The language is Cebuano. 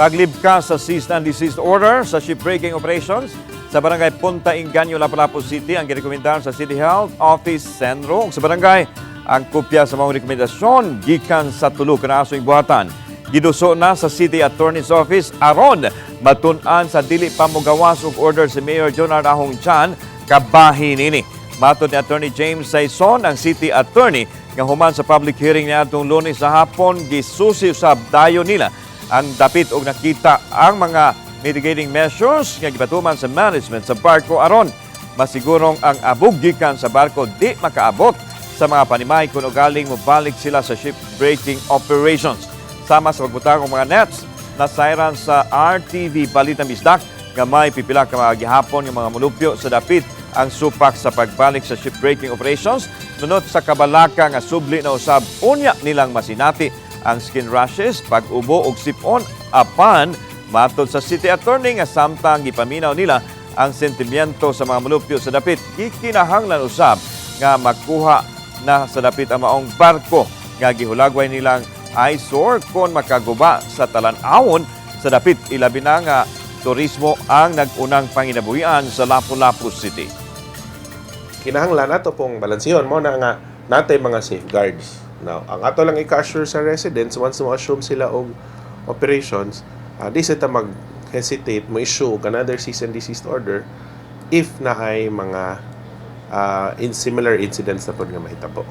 Paglibka sa cease and desist order sa shipbreaking operations sa Barangay Punta Inganyo, Lapu-Lapu City ang girekomendar sa City Health Office Sentro ug sa barangay ang kopya sa mga rekomendasyon gikan sa tulo ka nasong buhatan. Giduso na sa City Attorney's Office aron matun-an sa dili pa mogawas og order si Mayor Jonard Ahong Chan kabahin nini. Matod ni Attorney James Sayson, ang City Attorney, nga human sa public hearing niadtong Lunes sa hapon, gisusi usab dayon nila ang dapit og nakita ang mga mitigating measures nga gipatuman sa management sa barko aron masigurong ang abog gikan sa barko di makaabot sa mga panimay kung ugaling mobalik sila sa ship breaking operations. Sama sa pagbutang og mga nets na sayran sa RTV Balita Bisdak nga may pipila ka mga gihapon nga mga mulupyo sa dapit ang supak sa pagbalik sa shipbreaking operations nunot sa kabalaka nga subli na usab unya nilang masinati ang skin rashes, pag-ubo ug sipon. Apan matod sa city attorney nga samtang gipaminaw nila ang sentimiento sa mga mulupyo sa dapit, gikinahanglan usab nga makuha na sa dapit ang maong barko nga gihulagway nilang eyesore kon makaguba sa talan-awon sa dapit, ilabi na nga turismo ang nag-unang panginabuhian sa Lapu-Lapu City. Kinahanglan ato pong balanseyon mo na nga natay mga safeguards. Now, ang ato lang i-assure sa residents once mo assume sila og operations, di sila mag-hesitate mo issue og another cease and desist order if naay mga in similar incidents na pod nga mahitabo.